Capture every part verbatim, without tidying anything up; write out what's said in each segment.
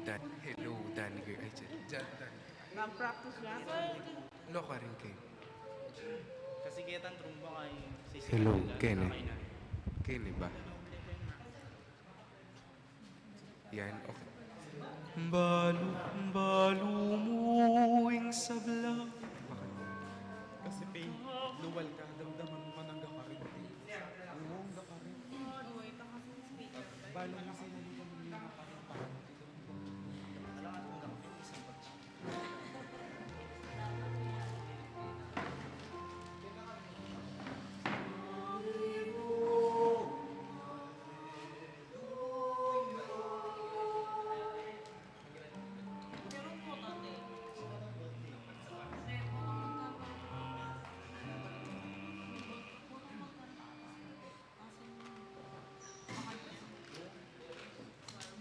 Dan, hello, Danny Gray. Ay, Jan, Jan, Danny. Nag-practice siya. Lo ka rin kayo. Kasi kita trumba kay si Hello, Kene. Kene ba? Yan, okay. Balu, balu mu ing sabla. Kasi pe, luwal ka, damdaman mo ka nang gakarin. Oo, ang gakarin. Balu mo sila dito ng mga karin.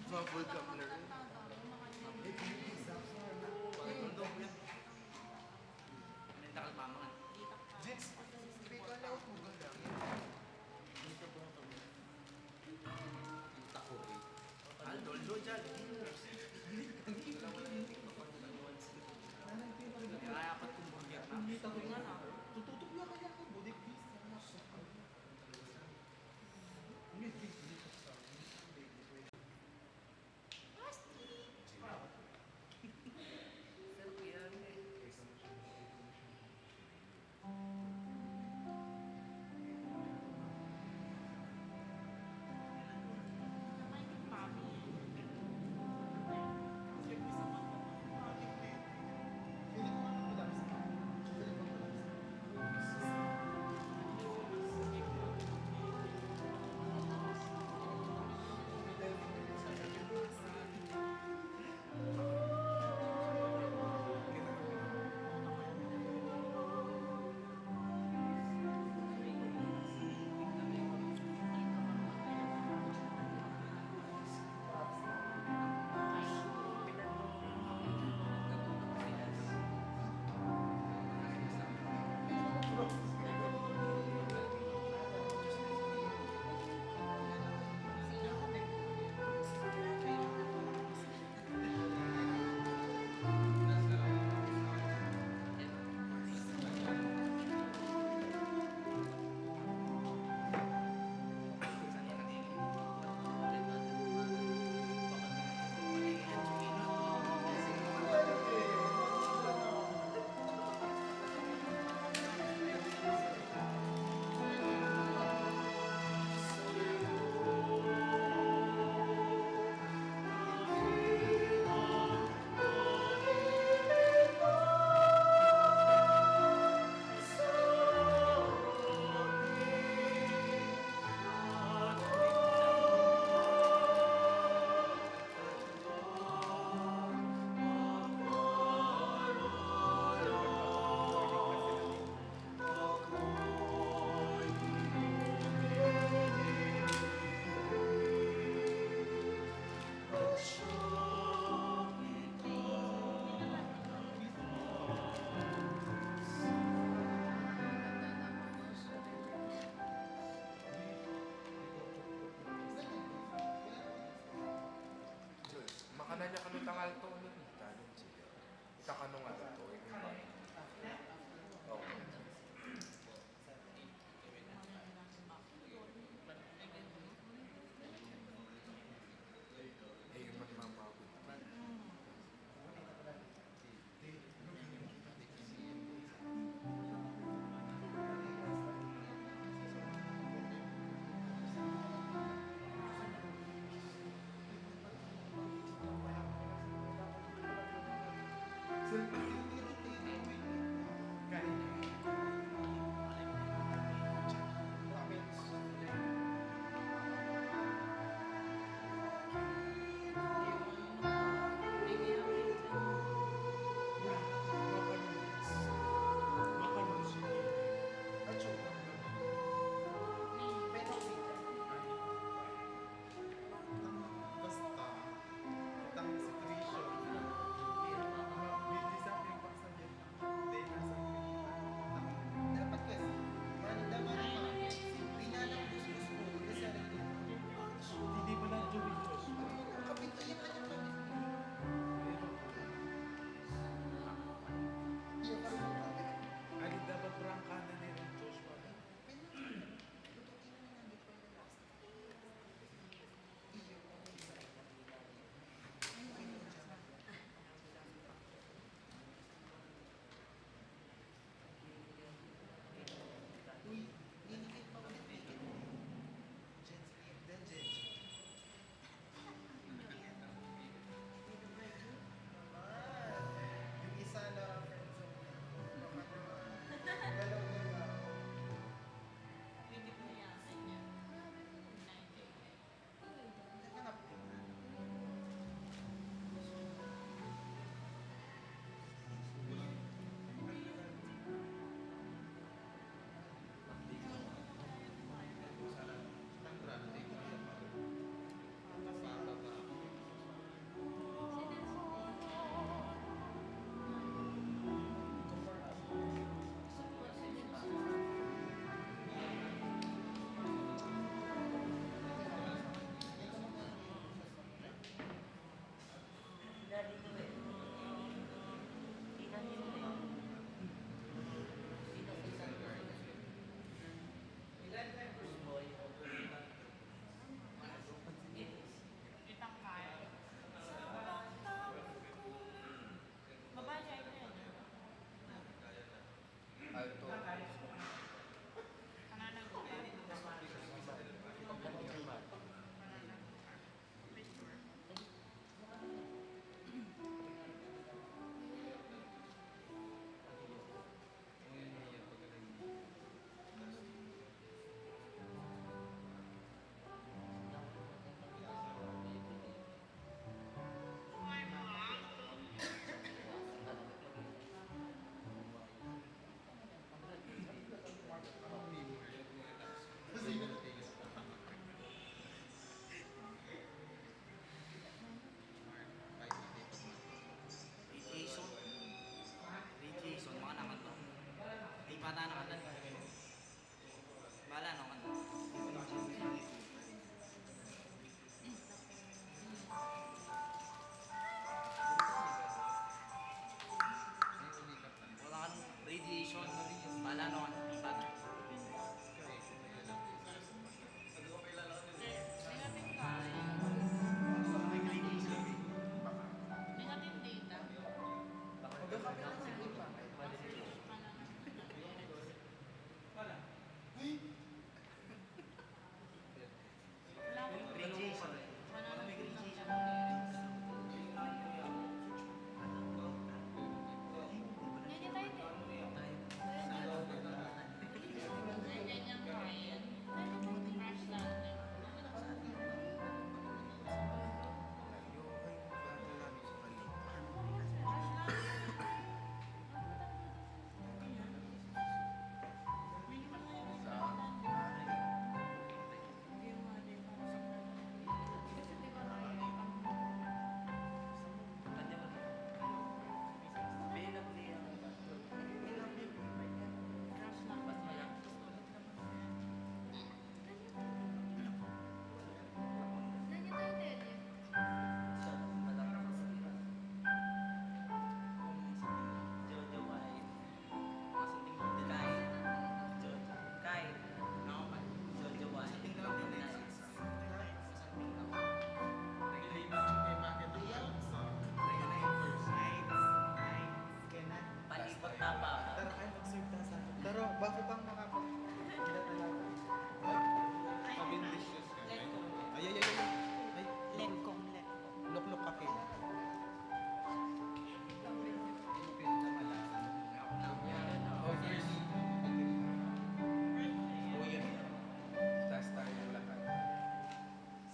Bubble gum na rin. Mental mama nga. Jits, speaker na yung Google lang. Puta ko eh. Aldol lo dyan. Kaya apat kong burger na. Tututok na kaya ka, budik bis.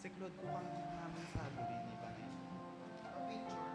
Siklod ku kang namin sabi rin ni Panay. Picture.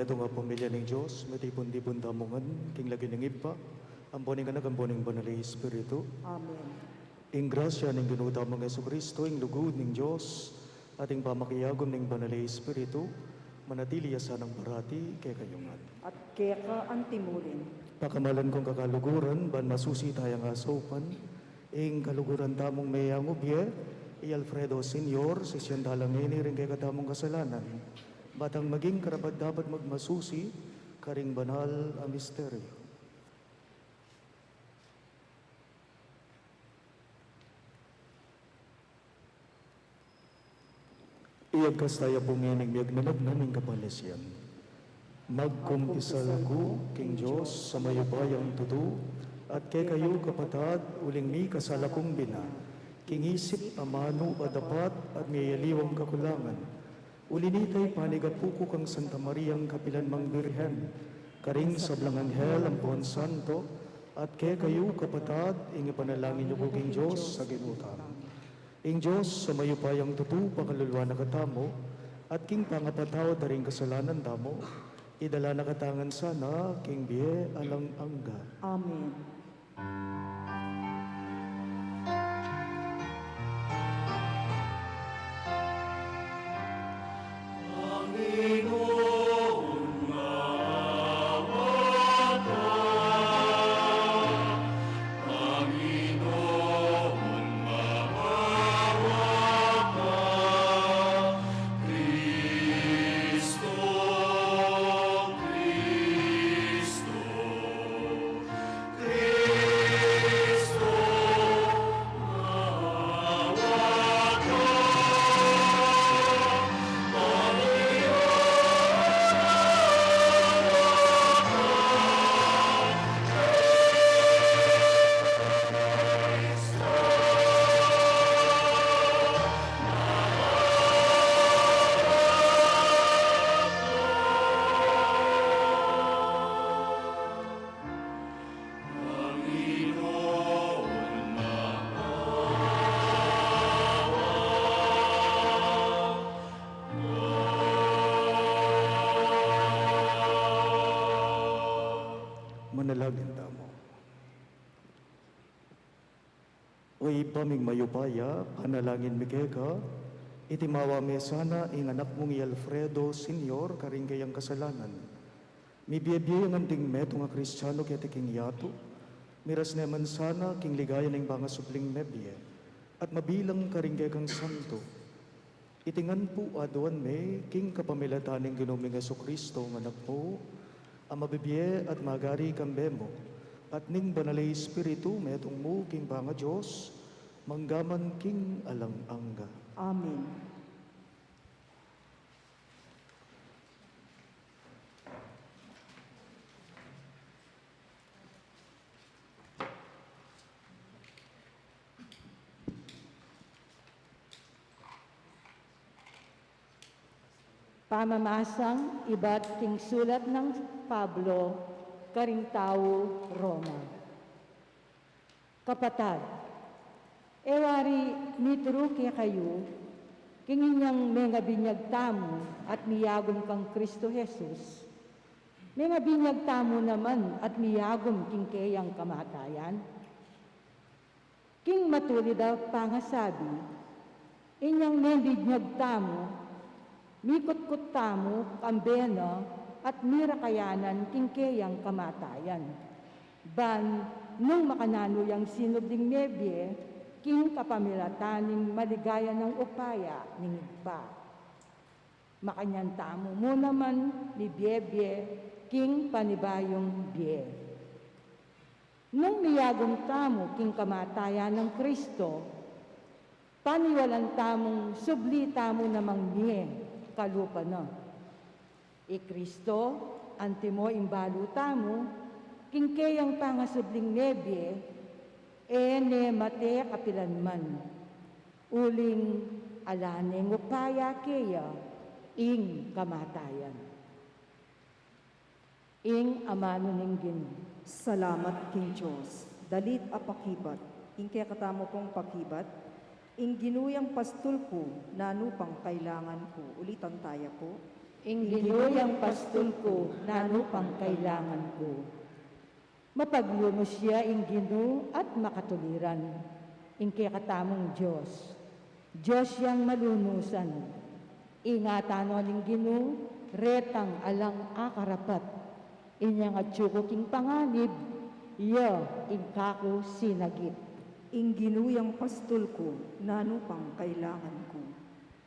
Ito nga pamilya ning Dios, matipun-tipun tamu ngan king lagyu ning Ibpa, ampo ning Anak, ampo ning Banal a Espiritu. Amen. Ing grasya ning Ginu tamung Jesucristo, ing lugud ning Dios, at ing pamakiagum ning Banal a Espiritu, manatili ya sanang parati kekayu ngan. At keka antimurin. Pakamalan kung kakaluguran, ban masusi taya ngan saupan ing kaluguran tamung meyangubie, i Alfredo Senior, sisian tala ngeni ring kekatamung kasalanan, ba tang maging karapat-dapat magmasusi karing banal a misteryo. Iyagkas taya pu ngening miyagnanagnan ing kapalisian. Magkumpisal ku king Dios a mayupayang tutu, at kekayu kapatad, uling mikasala kung bina, king isip, amanu, a dapat, at miyayaliwang kakulangan. Uli na nita, ipanigapu ku kang Santa Mariang kapilanmang Birhen, karing sablang anghel ampon santo, at kekayu kapatad, ing ipanalangin yu ku king Dios a Ginu tamu. Ing Dios a mayupayang tutu pakaluluan na katamu, at king pangapatawad da ring kasalanan tamu, idala na katamu ngan sana king bie alang angga. Amen. Manalangin tamu. O Ibpa ming mayupaya, panalangin mi keka, itimawa me sana ing anak mung i Alfredo Senior karing keyang kasalanan. Mibie-bie ya ngan ding metung a Kristiano keti king yatu, miras ne man sana king ligaya ning pangasubling mebie, at mabilang karing kekang santo. Iti ngan pu aduan me king kapamilatan ning Ginu ming Jesucristo, ing Anak mu, a mabibie at magari kambe mu, at ning Banal a Espiritu, metung mu king pangaDios, mangga man king alang angga. Amen. Pamamasang ibat king sulat nang Pablo karing tau Roma. Kapatad, e wari mituru kekayu king inyang mengabinyag tamu at miyagum kang Kristo Jesus, mengabinyag tamu naman at miyagum king keyang kamatayan? King matulid a pangasabi, inyang mebinyag tamu, mikutkut tamu kambe na at mirakayanan king keyang kamatayan, ban nung makananu yang sinubling mebie king kapamilatan ning maligaya nang upaya ning Ibpa, makanyan tamu mu naman mibie-bie king panibayung bie. Nung miyagum tamu king kamatayan nang Kristo, paniwalan tamung subli tamu namang mie kalupa na. I Kristo, antimo ing balu tamu, king keyang pangasubling mebie, e ne mate kapilanman. Uling ala neng upaya keya ing kamatayan. Ing amanu ning Ginu. Salamat king Dios. Dalit a pakibat. Ing kekatamu pung pakibat, ing Ginu yang pastul ku, nanu pang kailangan ku? Ulitan taya pu. Ing Ginu yang pastul ku, nanu pang kailangan ku? Mapaglunus ya ing Ginu at makatuliran, ing kekatamung Dios. Dios yang malunusan. Ingatan no ning Ginu, retang alang akarapat. Inyang atyu ku king panganib, ya ing kaku sinagip. Ing Ginu yang pastul ku, nanu pang kailangan ku?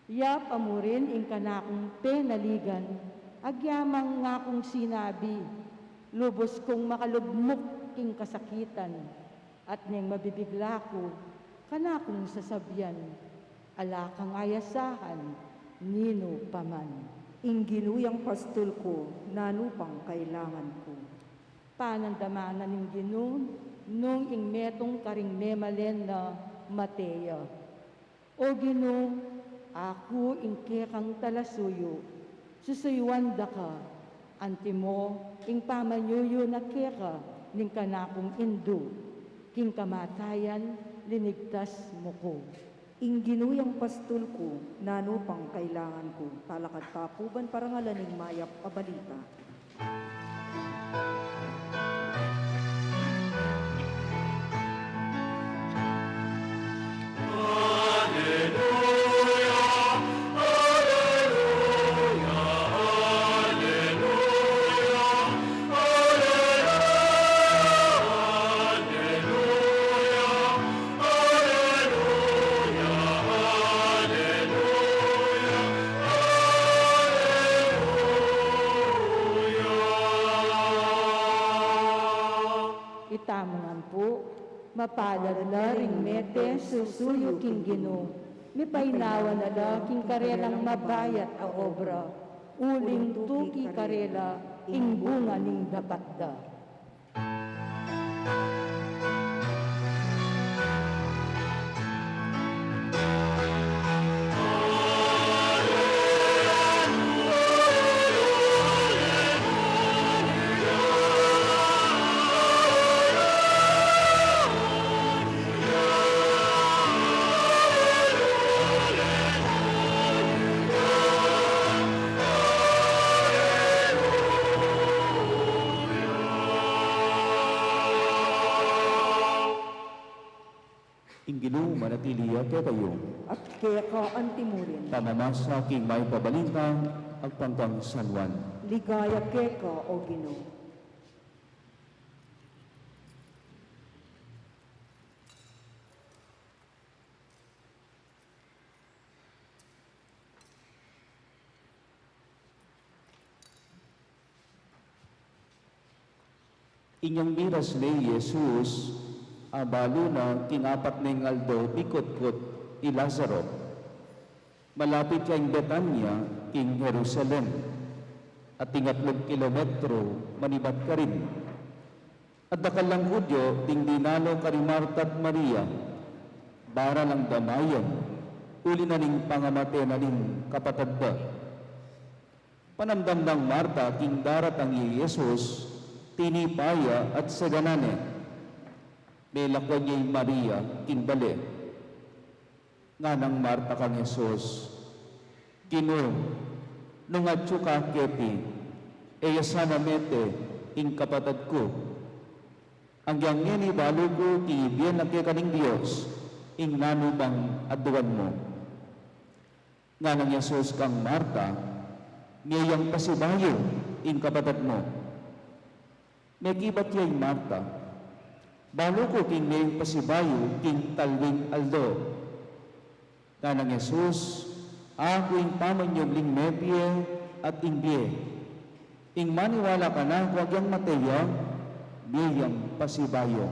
Ya pamurin ing kanakung penaligan, agyamang ngakung sinabi, lubus kung makalugmuk king kasakitan, at neng mabibigla ku, kanakung sasabian, ala kang ayasahan, ninu pa man. Ing Ginu yang pastul ku, nanu pang kailangan ku? Panandamanan ning Ginu, nung ing metung karing memalen na mate ya. O Ginu, aku ing kekang talasuyu, susuyuan da ka, antimo ing pamanyuyu na keka ning kanakung indu, king kamatayan linigtas mu ku. Ing Ginu yang pastul ku, nanu pang kailangan ku? Talakad Tacloban para ngalaning mayap a balita. Itamu ngan pu, mapalad la ring mete susuyu king Ginu, mipainawa na la king karelang mabayat a obra, uling tuki karela ing bunga ning dapat da. Ing Ginu manatili ya kekayu. At keka antimurin. Pamamasa king mayap a balita agpang kang San Juan. Ligaya keka, O Ginu. Inyang miras ne i Jesus, abalu na king apat neng aldo mikutkut i Lazaro. Malapit ya ing Betania king Jerusalem, ating atlung kilometro manibat karin. At dakal lang Judio ding dinalo kari Marta at Maria, para lang damayan, uli na ning pangamate na ning kapatad da. Panamdam nang Marta king daratang ya i Jesus, tinipa ya at seganan ne. Melakwan ya i Maria king bale. Nganang Marta kang Jesus, Ginu, nung atyu ka keti, e ya sana mete ing kapatad ku. Agyang ngeni balu ku king ibie na keka ning Dios ing nanu mang aduan mu. Nganang Jesus kang Marta, mie yang pasibayu ing kapatad mu. Mekibat ya i Marta, balu ku king mie pasibayu king talwing aldo. Nganang Jesus, aku ing pamanyubling mebie at ing bie. Ing maniwala kanaku agyang mate ya, mie yang pasibayu.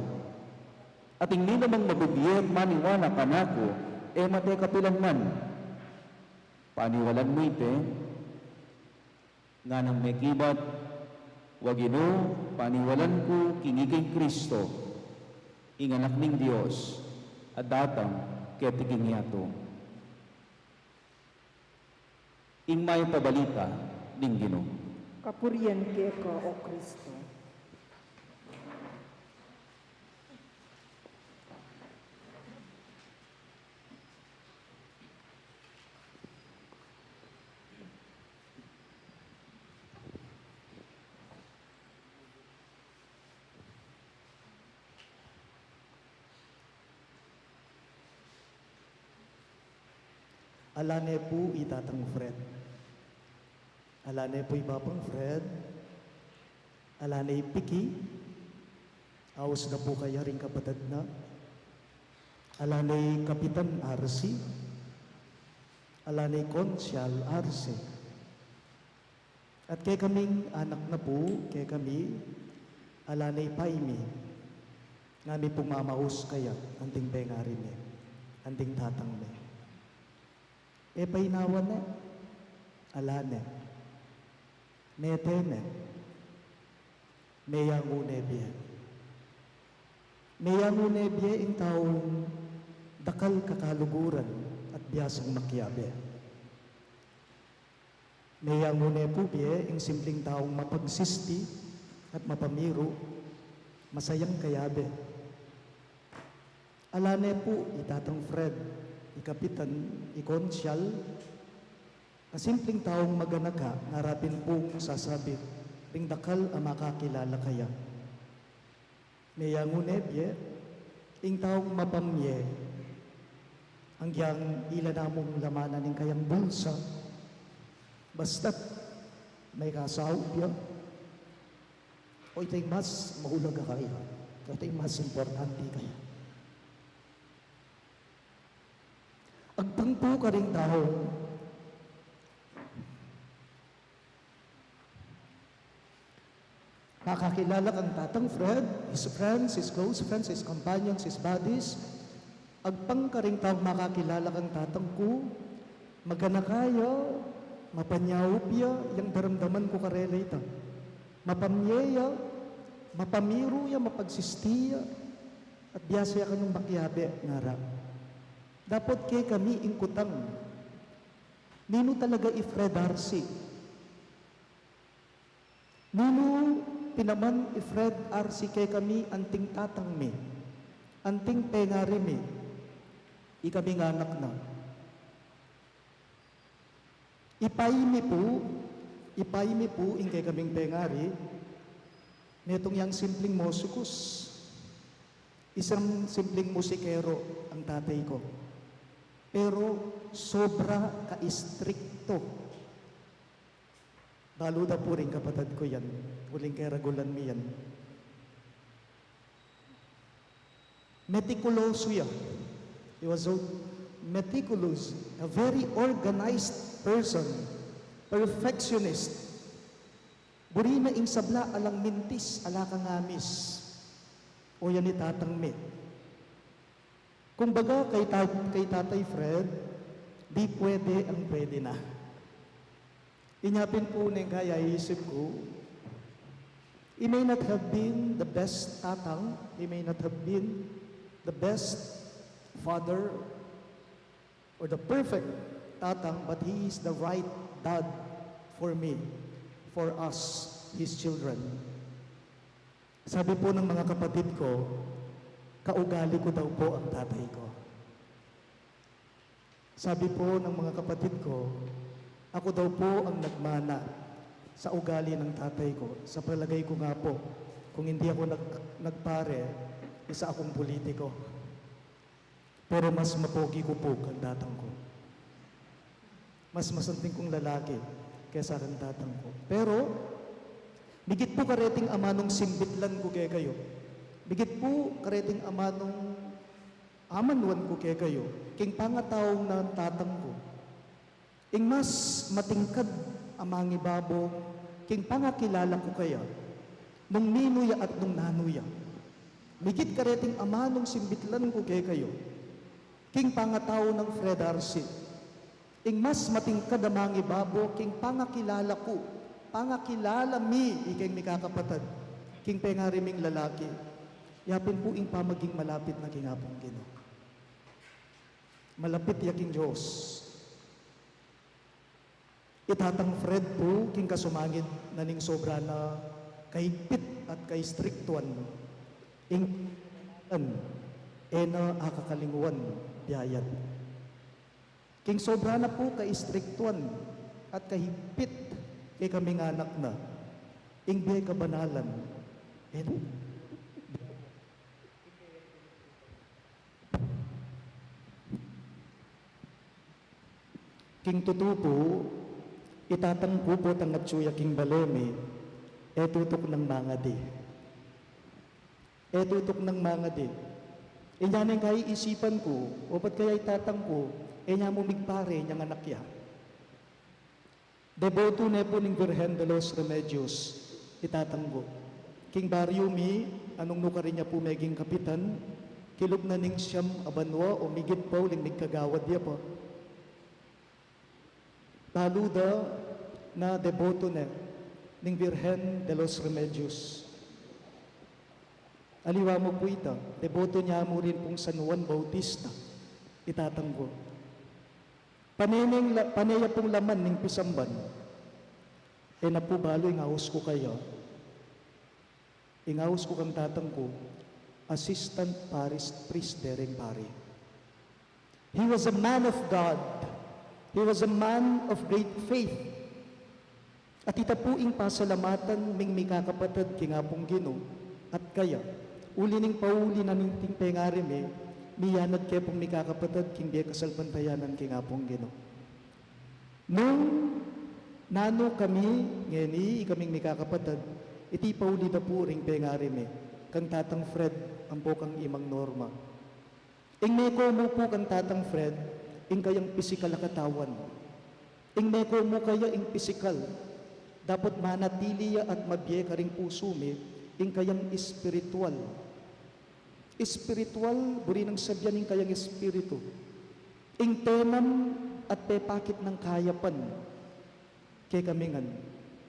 At ing ninumang mabibie at maniwala kanaku, e mate kapilan man. Paniwalan mu ite? Nganang mekibat, Wa Ginu, paniwalan ku king ikang Kristo, ing Anak ning Dios, a datang keti king yatu. Ing mayap a balita ning Ginu. Kapurian keka, O Kristo. Ala ne pu i Tatang Fred. Ala ne pu i Papang Fred. Ala ne i Piki. Aus da pu kaya ring kapatad na. Ala ne i Kapitan Arsi. Ala ne i Konsyal Arsi. At kekaming anak na pu, kekami, ala ne i pay mi, ngami pung mamaus kaya, anting pengari mi, anting tatang mi. E painawa ne, ala ne. Mete ne. Meyangu ne bie. Meyangu ne bie ing taung dakal kakaluguran at biasang makiabe. Meyangu ne pu bie ing simpling taung mapagsisti at mapamiru, masayang kayabe. Ala ne pu i Tatang Fred, i Kapitan, i Konsyal, a simpling taung maganaka, ngara pin pung sasabi ring dakal a makakilala kaya. Meyangu ne bie ing taung mapamye, anggiyang ila na mung lamanan ing kayang bulsa, basta't mekasaup ya. O ito ing mas mahulaga kaya, ito ing mas importante kaya. Agpang pu karing taung makakilala kang Tatang Fred, his friends, his close friends, his companions, his buddies. Agpang karing taung makakilala kang tatang ku, maganaka ya, mapanyaup ya, yang daramdaman ku karela ita. Mapamye ya, mapamiru ya, mapagsisti ya, at biasa ya kanung makiabe, ngara. Dapot kekami ing kutang, ninu talaga i Fred Arsi? Ninu pin naman i Fred Arsi kekami anting tatang mi, anting pengari mi, ikaming anak na? Ipay mi pu, ipay mi pu ing kekaming pengari, netung yang simpling musikus, isang simpling musikero ang tatay ko. Pero sobra ka-istrikto. Balu da pu ring kapatad ku yan, uling keragulan mi yan. Metikuloso ya. He was so meticulous, a very organized person, perfectionist. Buri na ing sabla alang mintis, ala kang amis. O yan i tatang mi. Kumbaga, kay ta-, kay Tatay Fred, di pwede ang pwede na. Inya pin pu neng kaya isip ku, he may not have been the best tatang, he may not have been the best father, or the perfect tatang, but he is the right dad for me, for us, his children. Sabi po ng mga kapatid ko, kaugali ko daw po ang tatay ko. Sabi po ng mga kapatid ko, ako daw po ang nagmana sa ugali ng tatay ko. Sa palagay ko nga po, kung hindi ako nag-, nagpare, isa akong politiko. Pero mas mapogi ku pu kang tatang ku. Mas masanting kung lalaki kesa kang tatang ku. Pero, migit pu kareting amanung simbitlan ku kekayu. Migit pu kareting amanung amanuan ku kekayu. King pangatau nang tatang ku. Ing mas matingkad a mangibabo king pangakilala ku kaya, nung ninu ya at nung nanu ya. Migit kareting amanung simbitlan ku kekayu, king pangatau nang Fred Arce. Ing mas matingkad a mangibabo king pangakilala ku, pangakilala mi, ikeng mikakapatad, king pengari ming lalaki, ya pin pu ing pamaging malapit na king Apung Ginu. Malapit ya king Dios. I Tatang Fred pu, king kasumangid na ning sobra na kahigpit at kaistriktuan, ing e na akakalinguan, biayat. King sobra na pu kaistriktuan at kahigpit kekaming anak na, ing bie kabanalan, e na. Ing bie kabanalan, e na. King tutu pu, i tatang ku potang atyu ya king bale mi, e tutuknang mangadi. E tutuknang mangadi. Inya neng kaisipan ku, o pat kaya i tatang ku, e nya mu migpare inyang anak ya. Deboto ne pu ning Virgen de los Remedios i tatang ku. King baryu mi, anung nu karin ya pu meging kapitan, kilub na ning siam a banua o migit pa uling migkagawad ya pa. Balu da na deboto ne ning Virgen de los Remedios. Aliwa mu pu ita, deboto ne mu rin pung San Juan Bautista i tatang ku. Pane neng la-, pane ya pung laman ning pisamban, e na pu balu ing aus ku kaya. Ing aus ku kang tatang ku, assistant parish priest de ring pari. He was a man of God. He was a man of great faith. At ita pu ing pasalamatan ming mikakapatad king Apung Ginu. At kaya, uli ning pauli na ning ting pengari mi, miyanag ke pung mikakapatad king bie kasalpantayanan king Apung Ginu. Nung nanu kami ngeni, ikaming mikakapatad, iti pauli da pu ring pengari mi, kang Tatang Fred, ampo kang Imang Norma. Ing meko mu pu kang Tatang Fred, ing kayang pisikal a katawan. Ing meko mu kaya ing pisikal, dapot manatili ya at mabie karing pusu mi, ing kayang espiritual. Espiritual, buri nang sabian ing kayang espiritu. Ing tenam at pepakit nang kayapan kekami ngan,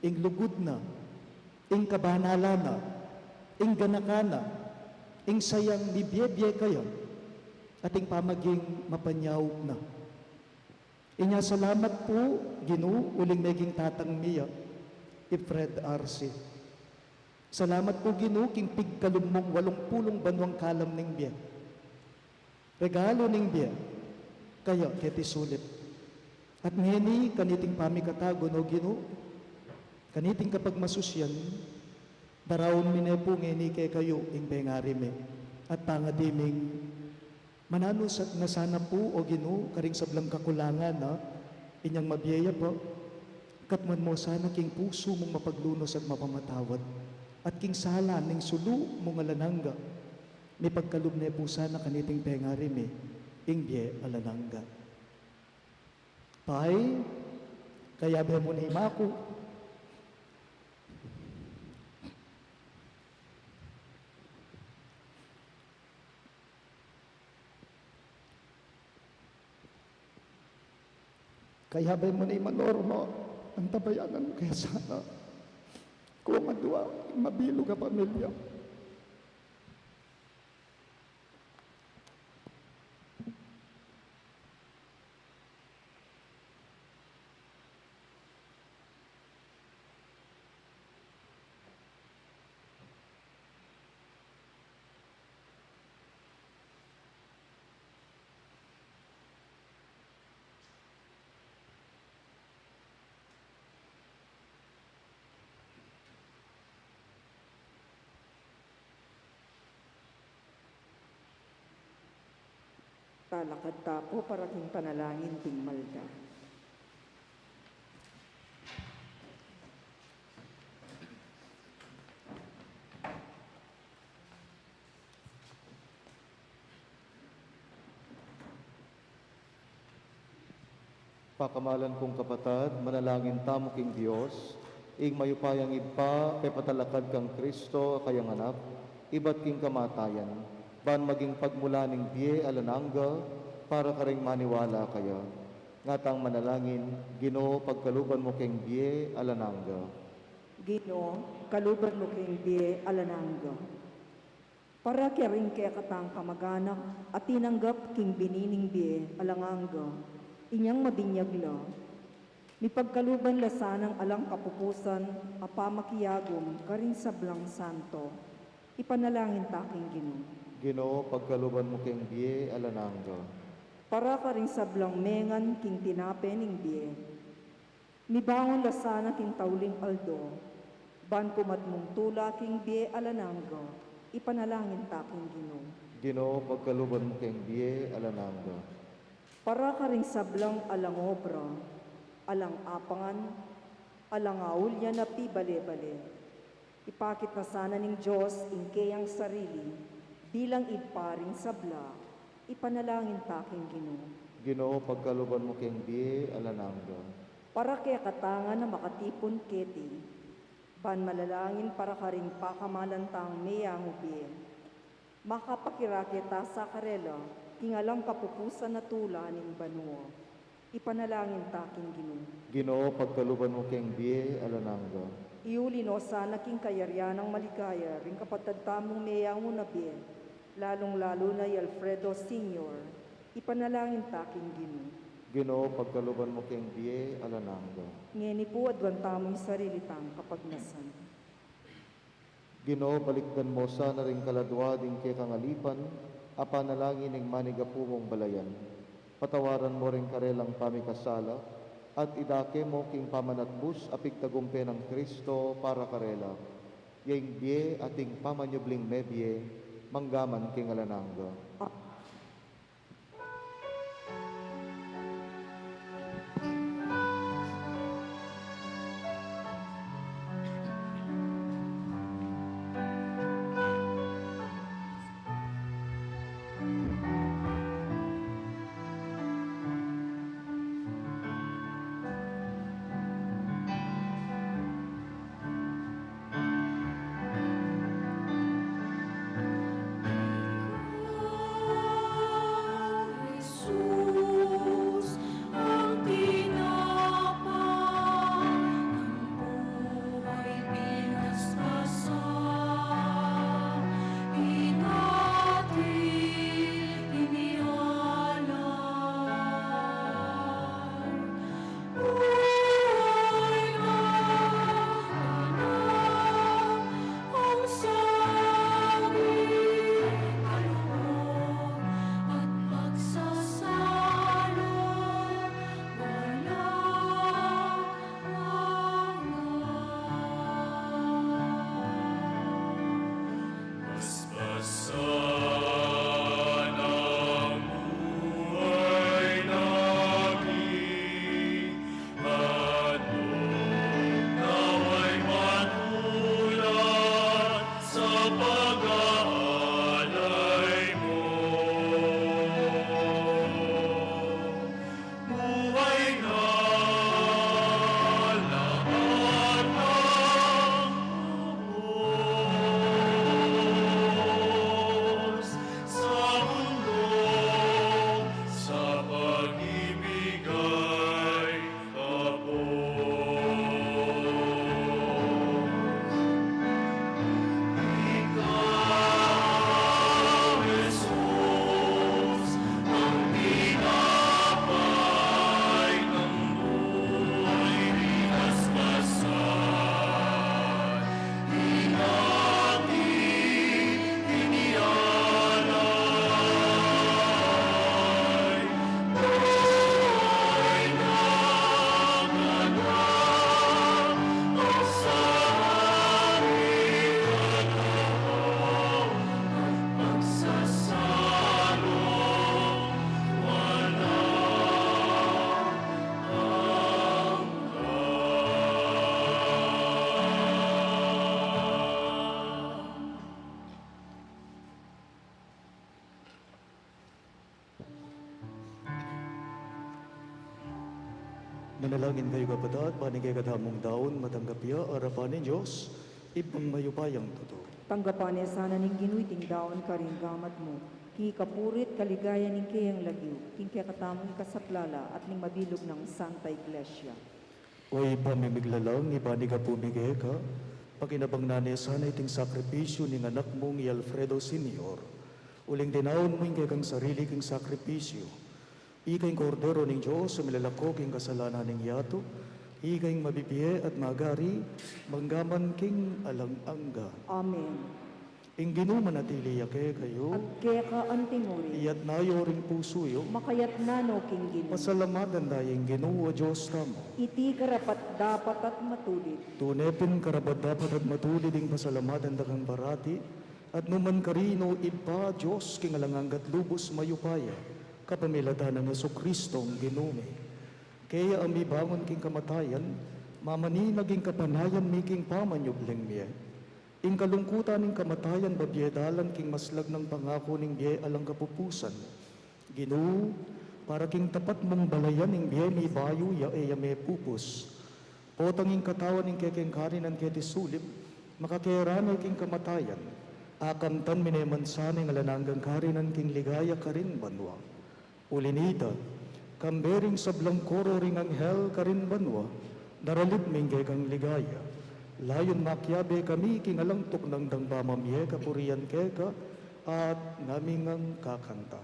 ing lugud na, ing kabanalan na, ing ganakan na, ing sayang mibie-bie kaya, at ing pamaging mapanyaup na. Inya salamat pu, Ginu, uling meging tatang mi ya, i Fred Arce. Salamat pu, Ginu, king pigkalub mung walung pulung banuang kalam ning bie. Regalu ning bie kaya keti sulip. At ngeni kaniting pamikatagun, O Ginu, kaniting kapagmasusian, daraun mi ne pu ngeni kekayu ing pengari mi. At pangadi ming mananu sa-, na sana pu, O Ginu, karing sablang kakulangan na inyang mabie ya pa. Katmuan mo sana king pusu mung mapaglunus at mapamatawad, at king sala ning sulu mung alang angga. Mipagkalub ne pu sana kaniting pengari mi ing bie alang angga. Pay, kayabe mu ne i maku. Kayabe mu ne i Manorma, antabayanan mu ke sana. Kung adua, mabilug a pamilya. Talakad ta pu para king panalangin ding malda. Pakamalan kung kapatad, manalangin tamu king Dios, ing mayupayang Ibpa, pepatalakad kang Kristo a kayang Anak, ibat king kamatayan, ban maging pagmulan ning bie alang angga para karing maniwala kaya. Ngatang manalangin, Ginu, pagkaluban mu keng bie alang angga. Ginu, kaluban mu keng bie alang angga. Para karing kekatang kamaganak a tinanggap king bini ning bie alang angga, inyang mabinyag la, mipagkaluban la sanang alang kapupusan a pamakiyagum karing sablang santo, ipanalangin ta king Ginu. Ginu, pagkaluban mu keng bie alang angga. Para karing sablang mengan king tinape ning bie, mibangun la sana king tauling aldo, ban kumat mung tula king bie alang angga, ipanalangin ta king Ginu. Ginu, pagkaluban mu keng bie alang angga. Para karing sablang alang obra, alang apangan, alang aulyan a pibale-bale, ipakit na sana ning Dios ing keyang sarili bilang ibpa ring sabla, ipanalangin ta king Ginu. Ginu, pagkaluban mu keng bie alang angga. Para kekatang a makatipun keti, ban manalangin para karing pakamalan tang meyangu bie, makapakirake ta sa karela king alang kapupusan a tula ning banua, ipanalangin ta king Ginu. Ginu, pagkaluban mu keng bie alang angga. Iuli no sana king kayarian nang maligaya ring kapatad tamung meyangu na bie, lalung-lalu na i Alfredo Senior, ipanalangin ta king Ginu. Ginu, pagkaluban mu keng bie alang angga. Ngeni pu, aduan tamu ing sarili tang kapagnasan. Ginu, balikdan mu sana ring kaladua ding kekang alipan a panalangin ning manigapu mung balayan. Patawaran mu ring karelang pamikasala, at idake mu king pamanatbus a pigtagumpe nang Kristo para karela. Ya ing bie at ing pamanyubling mebie, mangga man king alang angga. Manalangin kayu, kapatad, ban ing kekatamung daun matanggap ya arapan ning Dios, Ibpang mayupayang tutu. Tanggapan na sana ning Ginu iting daun karing gamat mu, king ikapuri't kaligayan ning keyang lagyu, king kekatamung ikasaplala at ning mabilug nang Santa Iglesia. O Ibpa ming miglalang, iban ing apu mi keka, pakinabang na ne sana iting sakripisyu ning anak mung i Alfredo Senior, uling dinaun mu ing kekang sarili king sakripisyu. Ika ing Kordero ning Dios a milalako king kasalanan ning yatu, ika ing mabibie at magari, mangga man king alang angga. Amen. Ing Ginu manatili ya kekayu. At keka antimurin. Iyatna yu ring pusu yu. Makayatna no king Ginu. Pasalamatan taya ing Ginu a Dios tamu. Iti karapat-dapat at matulid. Tune pin karapat-dapat at matulid ing pasalamatan da kang parati, at nukarin man, o Ibpa, Dios king alang angga't lubus mayupaya. Kapamilatan nang Jesucristo a Ginu mi, kaya a mibangun king kamatayan, mamani na king kapanayan mi king pamanyubling mie. Ing kalungkutan ning kamatayan, babie dalan king maslag nang pangaku ning bie alang kapupusan. Ginu, para king tapat mung balayan ing bie mi bayu ya e ya mepupus. Potang ing katawan ning kekeng karinan keti sulip, makakera ne king kamatayan. Akamtan mi ne mansan ing alang anggang karinan king ligaya karin banua. Uli nita, kambe ring sablang koro ring anghel karin banua, daralit mi ing kekang ligaya. Layun makiabe kami king alang tuknang dang pamamie kapurian keka, at ngami ngang kakanta.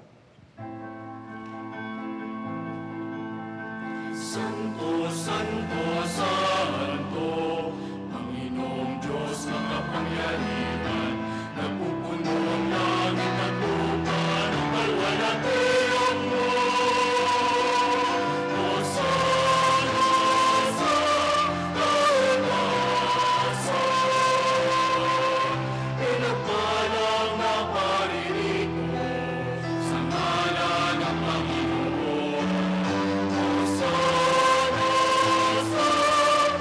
Santo, santo, santo, Panginoong Diyos makapangyarihan, napupuno ang langit at lupa ng kaluwalhatian mo. Hosana sa kaitaasan. Pinagpala ang naparirito sa ngalan ng Panginoon. Hosana sa kaitaasan.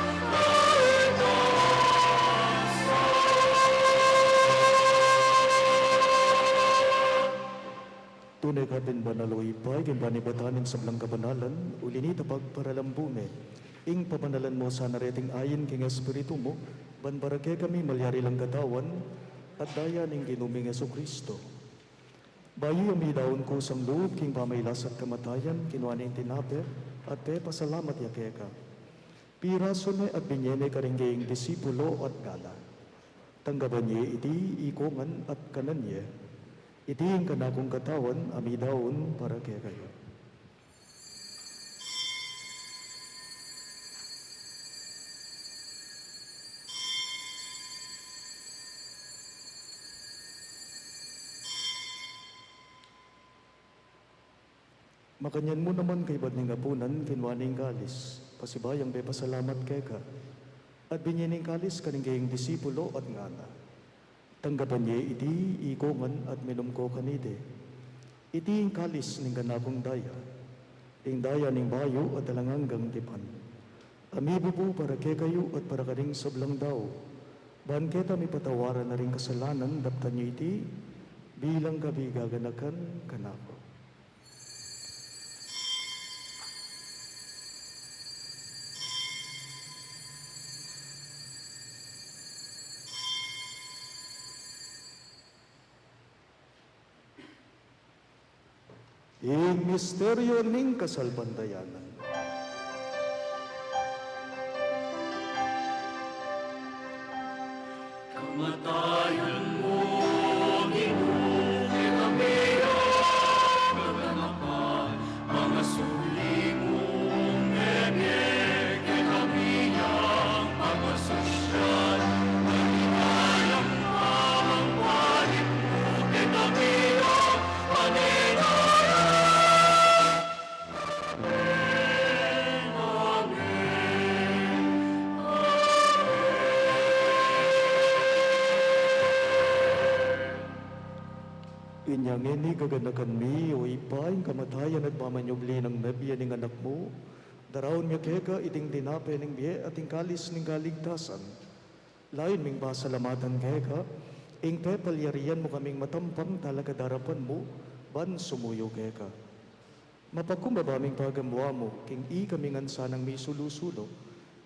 Tune ka pin banal, o Ibpa, king panibatan ning sablang kabanalan, uli nita pagparalambu me ing pabanalan mu sana reting ain king Espiritu mu, ban para kekami malyari lang katawan at daya ning Ginu ming Jesucristo. Bayu ya midaun kusang lub king pamailas at kamatayan, kinua ne ing tinape at pepasalamat ya keka. Pirasu ne at binye ne karing kayang disipulo at ngana: Tanggapan ye iti ikongan at kanan ye. Iti ing kanakung katawan a midaun para kekayu. Makanyan mu naman kaybat ning apunan, kinua ne ing kalis, pasibayu yang pepasalamat keka, at binye ne ing kalis karing kayang disipulo at ngana: Tanggapan ye iti ikongan at minum ko kaniti. Iti ing kalis ning kanakung daya, ing daya ning bayu at alang anggang tipan, a mibubu para kekayu at para karing sablang dau, ban keta mipatawaran na ring kasalanan. Daptan yu iti bilang kabie gaganakan kanaku. Ing misteryu ning kasalpantayanan. Kamatayan mu, Ginu, kekami a gaganakan, pangasubli mung mebie, kekami yang pamasosyal, maligayang pamangpalit mu, kekami yang panenayan. Inya ngeni gaganakan mi, o Ibpa, ing kamatayan at pamanyubli nang mebie ning Anak mu, daraun mi keka iting tinape ning bie at ing kalis ning kaligtasan. Layun ming pasalamatan keka ing pepalyarian mu kaming matampang talakad arapan mu ban sumuyu keka. Mapakumbaba ming pagamuan mu king ikami ngan sanang misulu-sulu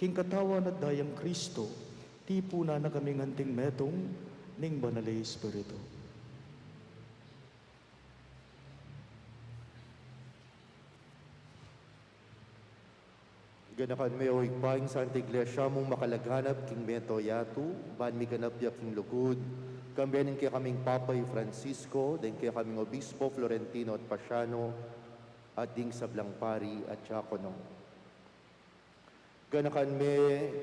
king katawan at dayang Kristo, tipunan na kaming anting metung ning Banal a Espiritu. Ganakan me, o Ibpa, ing Santa Iglesia mung makalaganap king mabilug a yatu, ban miganap ya king lugud, kambe ning kekaming Papa i Francisco, deng kekaming Obispo Florentino at Pasiano, at ding sablang pari at diakono. Ganakan me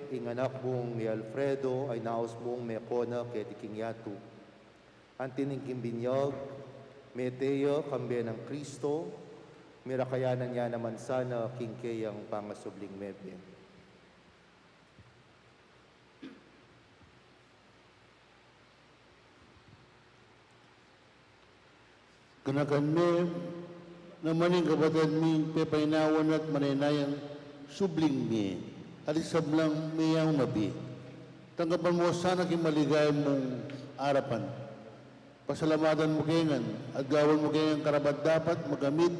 ing anak mung i Alfredo a inaus mung mekona keti king yatu. Anti ning king binyag, mete ya kambe nang Kristo, mirakayanan ya naman sana king keyang pangasubling mebie. Ganakan me Naman ing kapatad ming pepainawa na at manenayang subling mie, at ing sablang meyaun a bie. Tanggapan mu sana king maligaya mung arapan. Pasalamatan mu ke ngan, at gawan mu ke ngan karapat-dapat makamit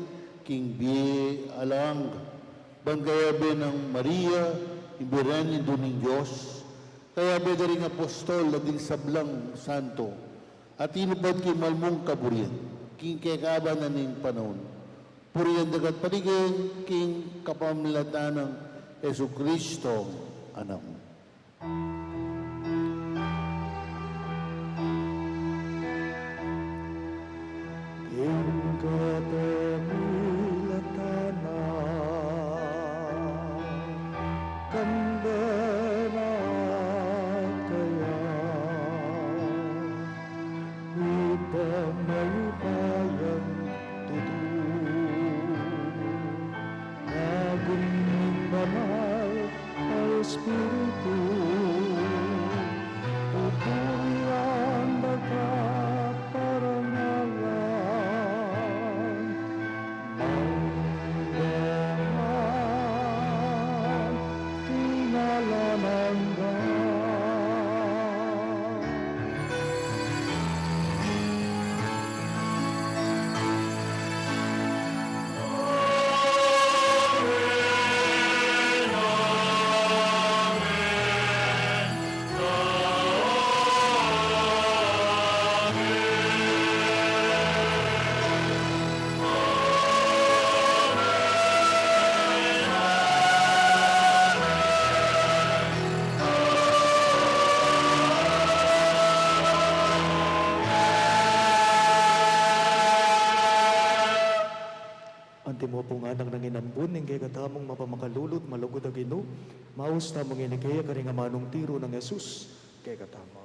king bie alang angga. Ban kayabe nang Maria, ing Birhen, Indu ning Dios, kayabe da ring apostol at ding sablang santo, a tinupad king malmung kaburian, king kekaban na ning panaun. Purian da ka at paligayan king kapamilatan nang Jesucristo, Anak mu. King kapamilatan na kambe na kaya, ipamaupayang tutu, agung ning banal a Espiritu, tuturian da ka para ngaran, mangga man king alang angga. Antimo pung anak nang inambun ning kekatamung mapamakalulu at malugud a Ginu, maus tamung ini kaya karing amanung tiru nang Jesus kekatamu.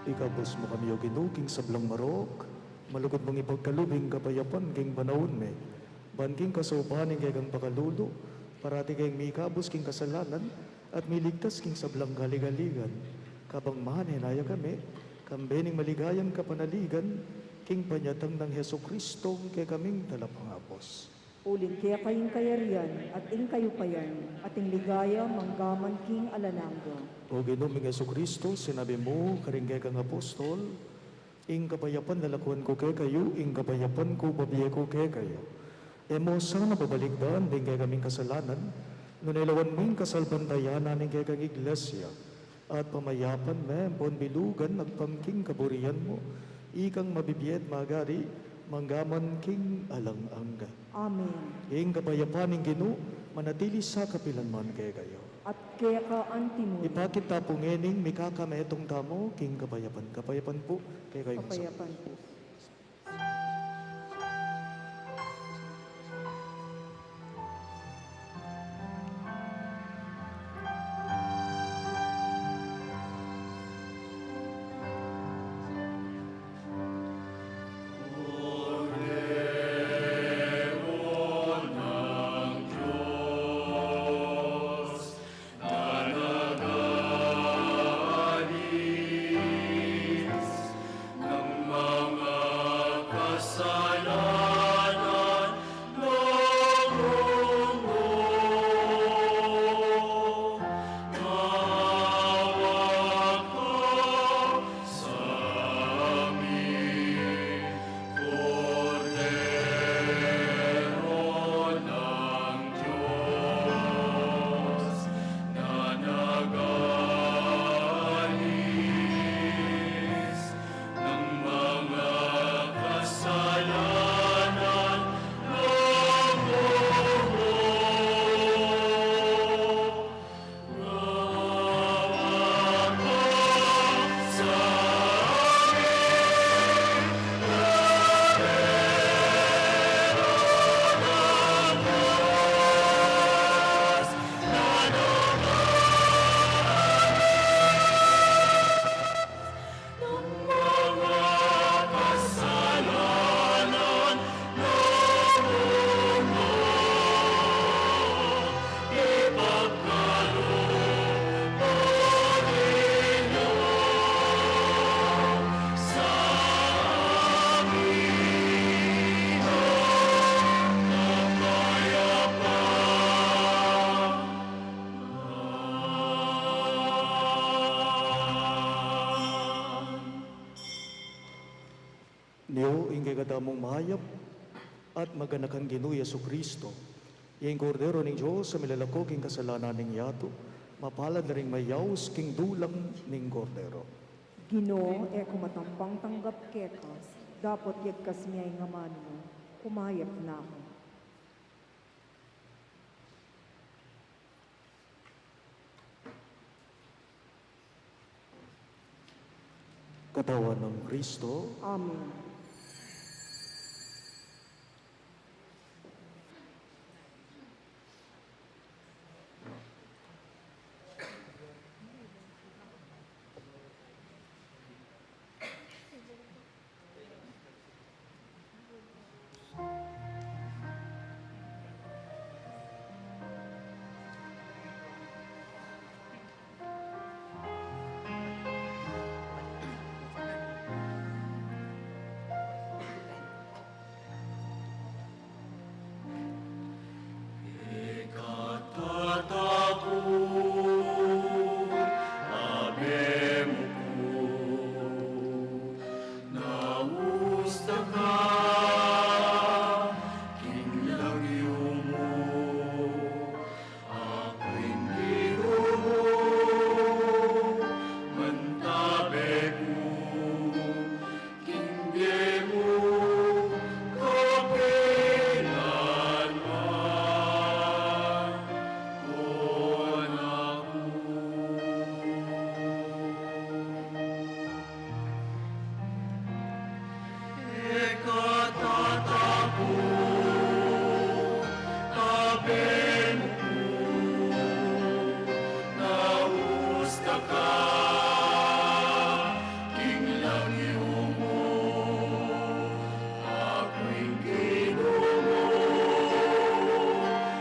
Ikabus mu kami, O Ginu, king sablang marok, malugud mung ipagkalub ing kapayapan king panaun mi. Ban king kasaupan ning kekang pakalulu, parati keng mikabus king kasalanan, at miligtas king sablang kaligaligan. Kabang manenaya kami, kambe ning maligayang kapanaligan, king panyatang nang Jesucristo, kekaming talapangabus. Uling keka ing kayarian, at ing kayupayan, at ing ligaya, mangga man king alang angga. O Ginu ming Jesucristo, sinabi mu karing kekang apostol, Ing kapayapan lalakuan ku kekayu, ing kapayapan ku bibie ku kekayu. E mu sana babalikdan ding kekaming kasalanan, nune lawan mu ing kasalpantayanan ning kekang Iglesia, at pamayapan me ampon bilugan agpang king kaburian mu, ikang mabibie at magari, mangga man king alang angga. Amen. Ing kapayapan ning Ginu, manatili sa kapilan man kekayu. At keka antimu. Ipakit ta pu ngening mikakametung tamu king kapayapan. Kapayapan pu kekayu. Kapayapan pu. Kordero ng Diyos na nag-aalis ng mga kasalanan ng mundo. Nyo ing kekatamung mayap at maganakang Ginu Jesucristo, ing Kordero ning Dios a milalako king kasalanan ning yatu, mapalad la ring mayaus king dulang ning Kordero. Ginu, e ku matampang tanggap keka, dapot yagkas me ing amanu mu, kumayap na ku. Katawan ng Kristo. Amen. Ika tatakut, abe mu ku, naus ta ka king lagyu mu, aku ing Ginu mu, mantabe ku king bie mu kapilanman, o Anak ku. Ika tatakut, abe mu ku, naus ta ka king lagyu mu, aku ing Ginu mu,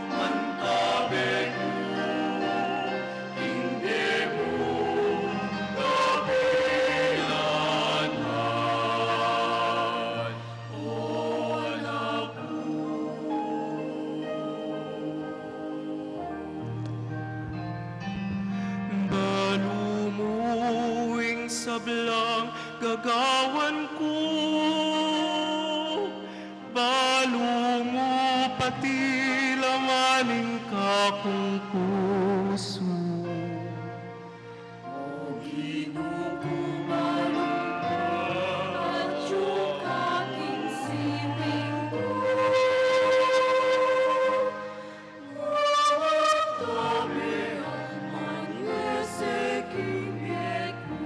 mantabe ku king bie mu kapilanman, o Anak ku. Balu mu ing sablang gagawan ku, balu mu Pati laman ning kakung pusu. O Ginu ku, balik atyu ka king siping ku. Ngamang tabe at manyese king bie ku.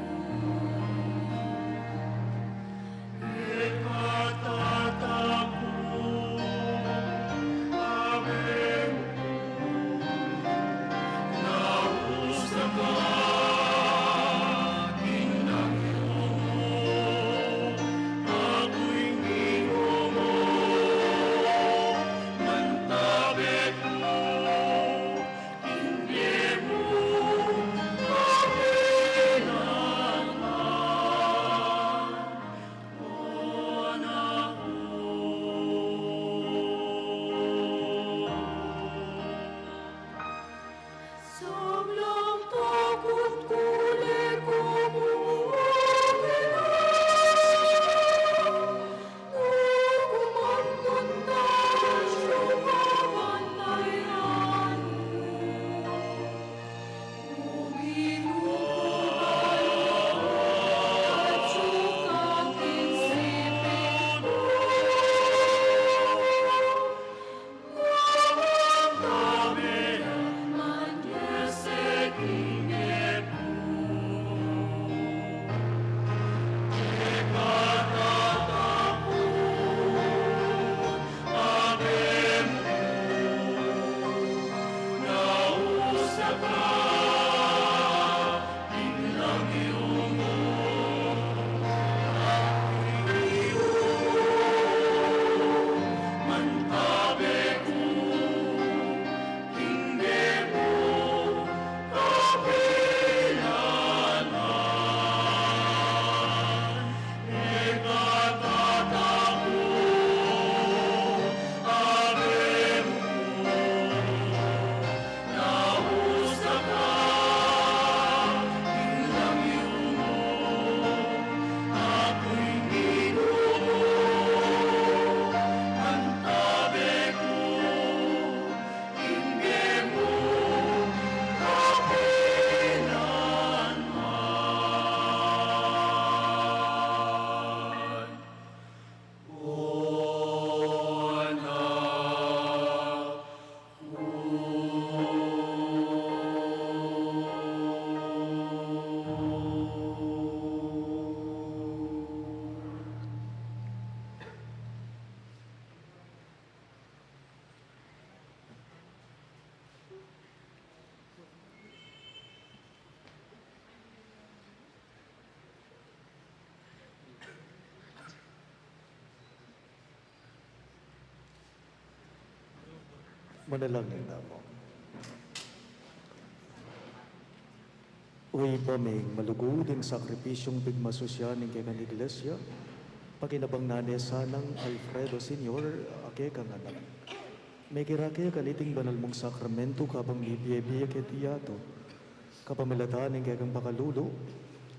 Manalangin tamu. O Ibpa ming malugud, ing sakripisyung pigmasusyan ning kekang Iglesia, pakinabang na ne sanang Alfredo Senior a kekang anak. Mekirake kaniting banal mung sakramento kabang mibie-bie keti yatu. Kapamilatan ning kekang pakalulu,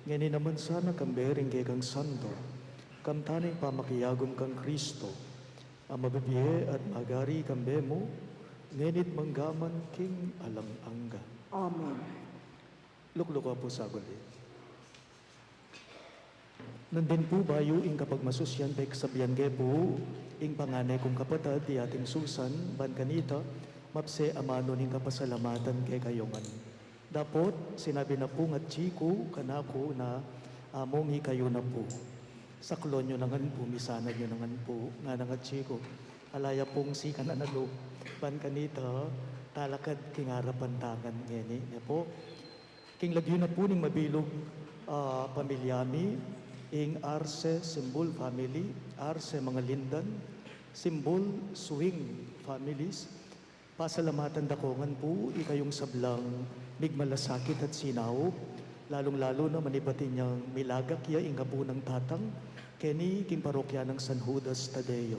ngeni naman sana kambe ring kekang santo, kamtan ing pamakiagum kang Kristo, a mabibie at magari kambe mu, ngeni't manggaman king alang angga. Amen. Lukluka pu sa guli. Nandin pu bayu ing kapagmasusyan, peksabian ke pu ing pangane kung kapatad, i ating Susan, ban kanita, mapse amanu ning kapasalamatan kekayu ngan. Dapot sinabi na pu ngan atsi ku kanaku na, among ikayu na pu. Saklon yu na ngan pu, misanan yu na ngan pu, ngana ngan atsi ku. Ala ya pung sikan a lub, ban kanita, talakad king arapan ta ngan ngeni, ne pu. King lagyu na pu ning mabilug a pamilya mi, ing Arce Simbul family, Arce Mangalindan, Simbul Swing families, pasalamatan da ko ngan pu ikayung sablang migmalasakit at sinaup, lalung-lalu na manibat inyang milagak ya ing apu nang tatang, keni king parokya nang San Judas Tadeo.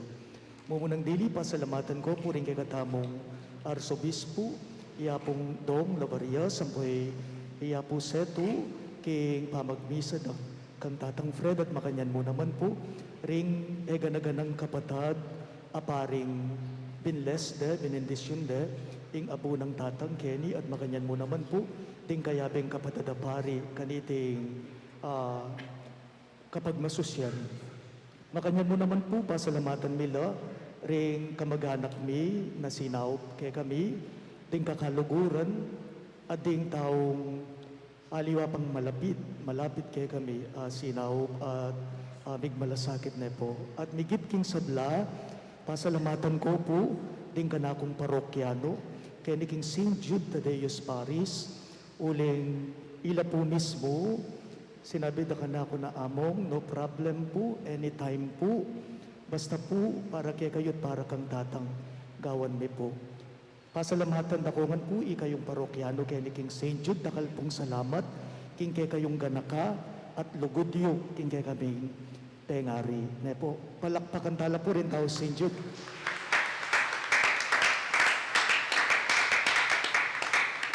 Mumunang dili, pasalamatan ko pu ring kekatamung Arsobispu, i Apung Dong Labaria, sampu i Apu Setu, king pamagmisa da kang Tatang Fred, at makanyan mu naman pu ring e gana-ganang kapatad a paring Binles de, binendisyun de ing abu nang tatang keni, at makanyan mu naman pu ding kayabeng kapatad a pari kaniting, ah, kapagmasusyan. Makanyan mu naman pu pasalamatan mi la ring kamaganak mi na sinaup kekami, ding kakaluguran, at ding taung aliwa pang malapit, malapit kekami, ah, sinaup at, ah, migmalasakit ne pu. At migit king sabla, pasalamatan ku pu ding kanakung parokyano keni king Saint Jude Thaddeus Parish, uling ila pu mismu sinabi da kanaku na, "Among, no problem pu, anytime pu. Basta pu para kekayu at para kang tatang, gawan mi pu." Pasalamatan da ku ngan pu ikayung parokyano keni king Saint Jude, dakal pung salamat king kekayung ganaka at lugud yu king kekaming pengari ne pu. Palakpakan tala pu ring taung Saint Jude.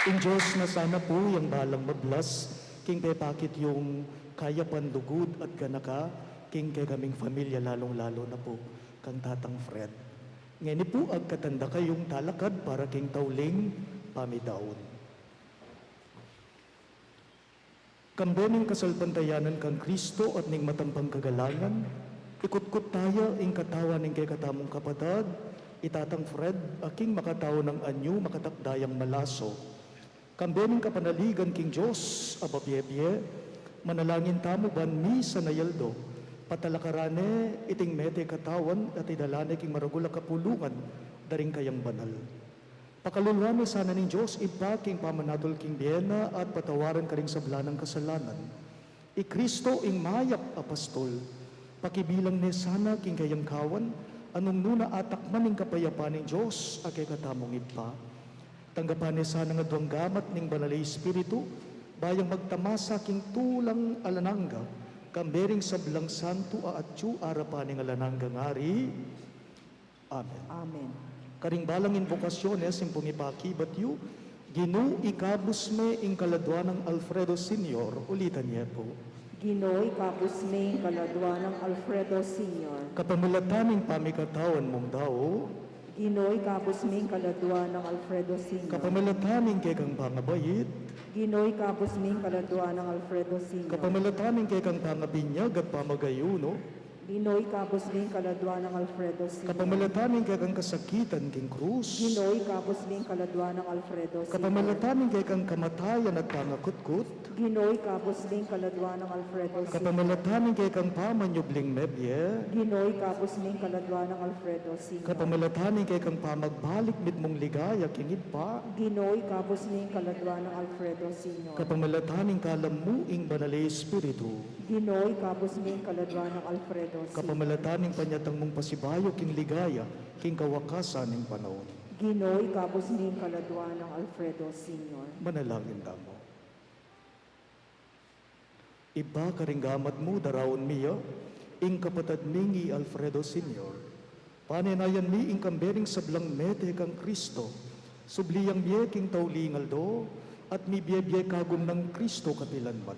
Ing Dios na sana pu yang balang mablas king pepakit yung kayapan, lugud at ganaka king kekaming familia, lalung-lalu na pu kang Tatang Fred. Ngeni pu, agkatan da kayung talakad para king tauling pamidaun. Kambe ning kasalpantayanan kang Kristo at ning matampang kagalangan, ikutkut taya ing katawan ning kekatamung kapatad, i Tatang Fred, a king makatau nang anyu makatakda yang malaso. Kambe ning kapanaligan king Dios a mabie-bie, manalangin tamu ban misan a aldo patalakaran ne iting mete katawan at idala ne king maragul a kapulungan da ring kayang banal. Pakaluluan ne sana ning Dios Ibpa king pamanatul king bie na at patawaran karing sabla nang kasalanan. I Kristo ing mayap a pastul, pakibilang ne sana king kayang kawan a nung nu na atakman ing kapayapan ning Dios a kekatamung Ibpa. Tanggapan ne sana ngan aduang gamat ning Banal a Espiritu, ba yang magtamasa king tulang alang angga, kambe ring sablang santu a atyu arapan ning alang anggang ari. Amen. Amen. Karing balang inbokasyones, ing pung ipakibat yu, Ginu, ikabus me ing kaladua nang Alfredo Senior, ulitan ye pu. Ginu, ikabus me ing kaladua nang Alfredo Senior. Kapamilatan ning pamikatawan mung dau. Ginu, ikabus me ing kaladua nang Alfredo Senior. Kapamilatan ning kekang pangabait. Ginu, ikabus me ing kaladua nang Alfredo Senior. Kapamilatan ning kekang pangabinyag at pamagayunu. Ginu, ikabus me ing kaladua nang Alfredo Senior. Kapamilatan ning kekang kasakitan king krus. Ginu, ikabus me ing kaladua nang Alfredo Senior. Kapamilatan ning kekang kamatayan at pangakutkut. Ginu, ikabus me ing kaladua nang Alfredo Senior. Kapamilatan ning kekang pamanyubling mebie. Ginu, ikabus me ing kaladua nang Alfredo Senior. Kapamilatan ning kekang pamagbalik mitmung ligaya king Ibpa. Ginu, ikabus me ing kaladua nang Alfredo Senior. Kapamilatan ning kalam mu ing Banal a Espiritu. Ginu, ikabus me ing kaladua nang Alfredo Senior. Kapamilatan ning panyatang mung pasibayu king ligaya king kawakasan ning panaun. Ginu, ikabus me ing kaladua nang Alfredo Senior. Manalangin tamu. Ibpa, karing gamat mu daraun mi ya ing kapatad ming i Alfredo Senior. Panenayan mi ing kambe ring sablang mete kang Kristo, subli yang mie king tauling aldo, at mibie-bie kagum nang Kristo kapilan man.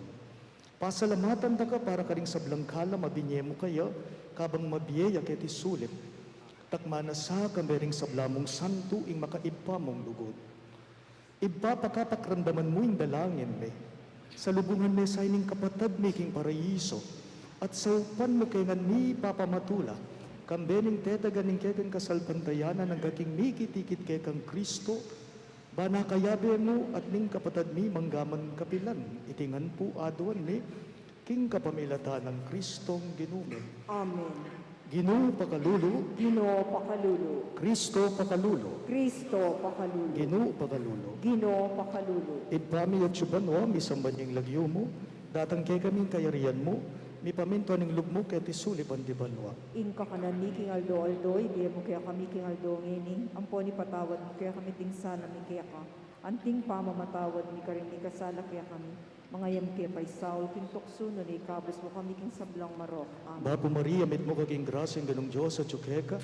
Pasalamatan da ka para karing sablang kalam a binie mu kaya, kabang mabie ya keti sulip. Takma na sa kambe ring sabla mung santu ing makaibpa mung lugud. Ibpa, pakapakiramdaman mu ing dalangin mi. Salubungan me sa ining kapatad mi king paraiso, at saupan mu ke ngan mipapamatula kambe ning tetagan ning kekang kasalpantayanan angga king mikit-ikit kekang Kristo, ba na kayabe mu at ning kapatad mi manggaman kapilan. Iti ngan pu aduan mi king kapamilatan nang Kristong Ginu mi. Amen. Ginu, pakalulu. Ginu, pakalulu. Kristo, pakalulu. Kristo, pakalulu. Ginu, pakalulu. Ginu, pakalulu. Ibpa mi atsu banua, misamban ya ing lagyu mu, datang kekami ing kayarian mu, mipamintuan ing lub mu keti sulip anti banua. Ing kakanan mi king aldo-aldo, ibie mu kekami king aldo ngeni, ampon ipatawad mu kekami ding sala mi keka, anting pamamatawad mi karing mikasala kekami. Manga e mu ke paisaul king tuksu, nune ikabus mu kami king sablang marok. Amen. Bapu Maria, mitmu ka king grasya, ing Ginung Dios atsu keka,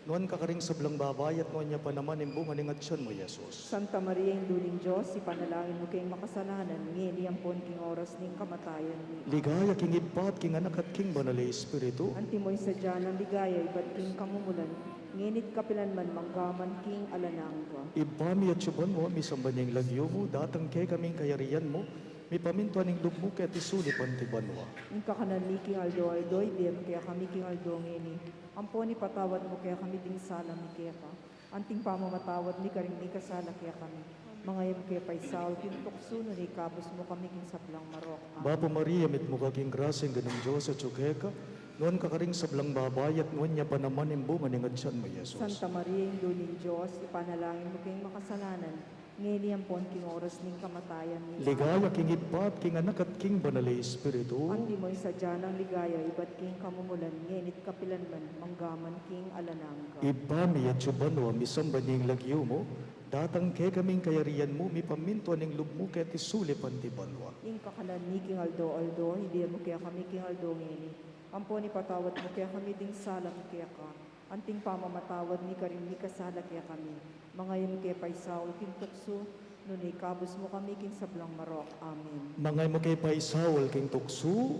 Nuan ka karing sablang babai, at nuan ya pa naman ing bunga ning atian mu, Jesus. Santa Maria, Indu ning Dios, ipanalangin mu keng makasalanan, ngeni ampon king oras ning kamatayan mi. Ligaya king Ibpa, at king Anak, at king Banal a Espiritu. Antimo ing sadya nang ligaya ibat king kamumulan, ngeni't kapilan man, mangga man king alang angga. Ibpa mi, atiu ka banua, misamban ya ing lagyu mu, datang kekami ing kayarian mu, mipamintuan ing lub mu keti sulip anti banua. Ing kakanan mi king aldo-aldo ibie mu kekami king aldo ngeni, ampon ipatawad mu kekami ding sala mi keka, anting pamamatawad mi karing mikasala kekami. Manga e mu ke paisaul king tuksu, nune ikabus mu kami king sablang marok. Amen. Bapu Maria, mitmu ka king grasya, ing Ginung Dios atiu keka, nuan ka karing sablang babai, at nuan ya pa naman ing bunga ning atian mu, Jesus. Santa Maria, Indu ning Dios, ipanalangin mu keng makasalanan, ngeni ampon king oras ning kamatayan mi. Ligaya king Ibpa, at king Anak, at king Banal a Espiritu. Antimo ing sadya nang ligaya ibat king kamumulan, ngeni't kapilan man, mangga man king alang angga. Ibpa mi, atiu ka banua, misamban ya ing lagyu mu, datang kekami ing kayarian mu, mipamintuan ing lub mu keti sulip anti banua. Ing kakanan mi king aldo-aldo ibie mu kekami king aldo ngeni, ampon ipatawad mu kekami ding sala mi keka, anting pamamatawad mi karing mikasala kekami. Manga e mu ke paisaul king tuksu, nune ikabus mu kami king sablang marok. Amen. Manga e mu ke paisaul king tuksu,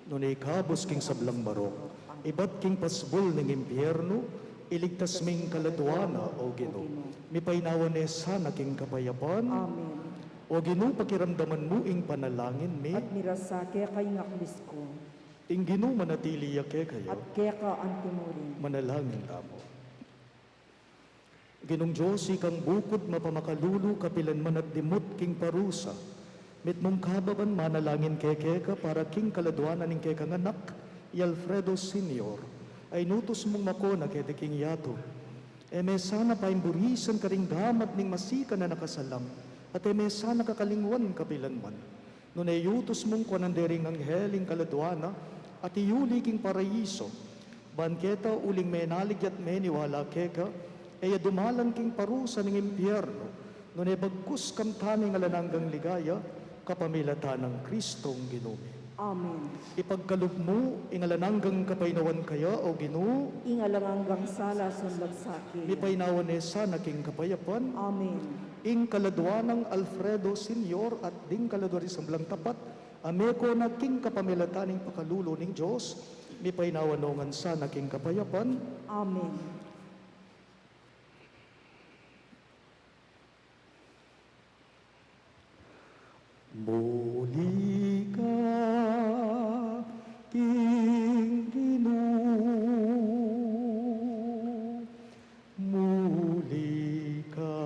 nune ikabus king sablang marok. Amen. Ibat king pasbul ning impiernu, iligtas ming kaladua na, O Ginu. Mipainawa ne sana king kapayapan. Amen. O Ginu, pakiramdaman mu ing panalangin mi. At mirasa keka ing aklis ku. Ing Ginu manatili ya kekayu. At keka antimurin. Manalangin tamu. Ginung Dios, ikang bukud mapamakalulu kapilan man at dimut king parusa, mitmung kababan manalangin keka para king kaladua na ning kekang anak, i Alfredo Senior, a inutus mung makona keti king yatu. E me sana paimburisan karing gamat ning masikan a nakasalang, at e me sana kakalingwan kapilan man. Nune iutus mung kuanan dering anghel ing kaladua na, at iyuli king paraiso. Ban keta uling menalig ya't meniwala keka, e ya dumalan king parusa ning impiernu. Nune bagkus kamtan ing alang anggang ligaya, kapamilatan nang Kristong Ginu mi. Amen. Ipagkalub mu ing alang anggang kapaynawan kaya, O Ginu. Ing alang anggang sala sunlag sake. Mipainawa ne sana king kapayapan. Amen. Ing kaladua nang Alfredo Senior at ding kaladua ring sablang tapat, a mekona king kapamilatan ning pakalulu ning Dios, mipainawa no ngan sana king kapayapan. Amen. Muli ka king Ginu, muli ka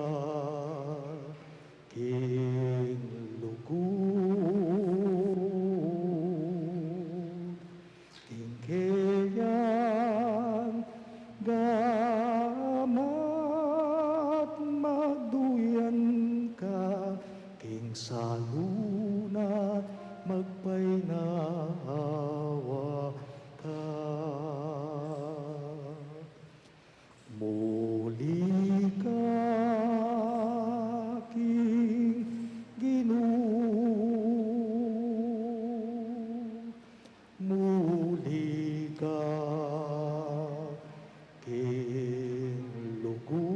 king lugud, king keyang gamat magduyan ka, king salu na magpainawa ka. Muli ka king Ginu, muli ka king lugud,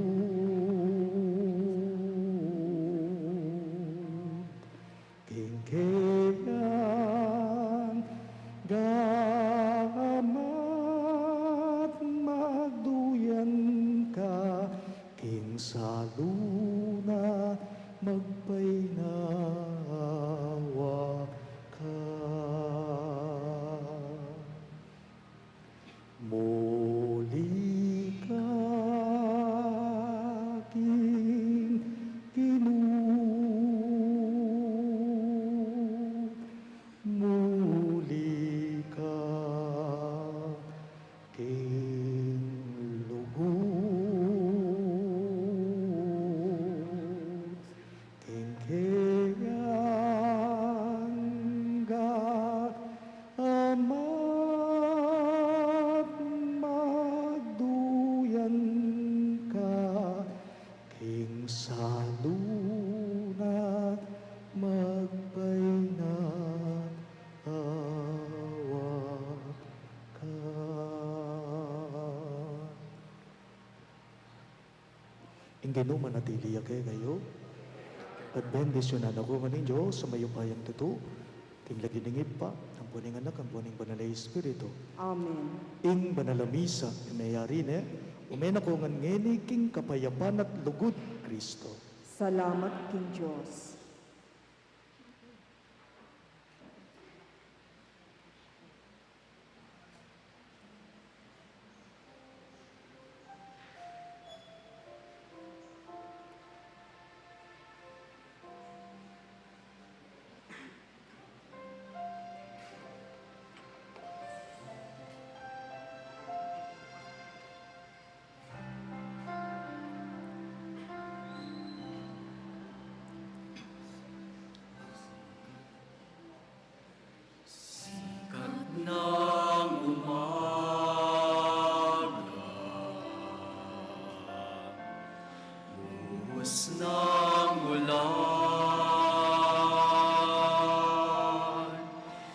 king keyang gamat magduyan ka, king salu na magpainawa ka. Muli ka king Ginu, muli ka king lugud, king keyang Ginu manatili ya kekayu. At bendisyunan na kayu ngan ning Dios a mayupayang tutu, king lagyu ning Ibpa, ampo ning Anak, ampo ning Banal a Espiritu. Amen. Ing banal a misa a meyari ne, ume na kayu ngan ngeni king kapayapan at lugud Kristo. Salamat king Dios. Sikat ng umaga, buhos ng ulan,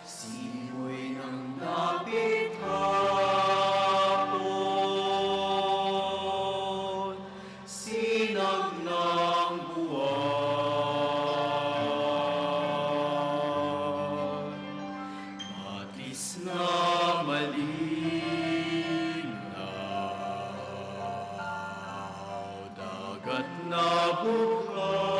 simoy ng dapit hapon, sinag ng buwan, batis na malinaw, dagat na bukas.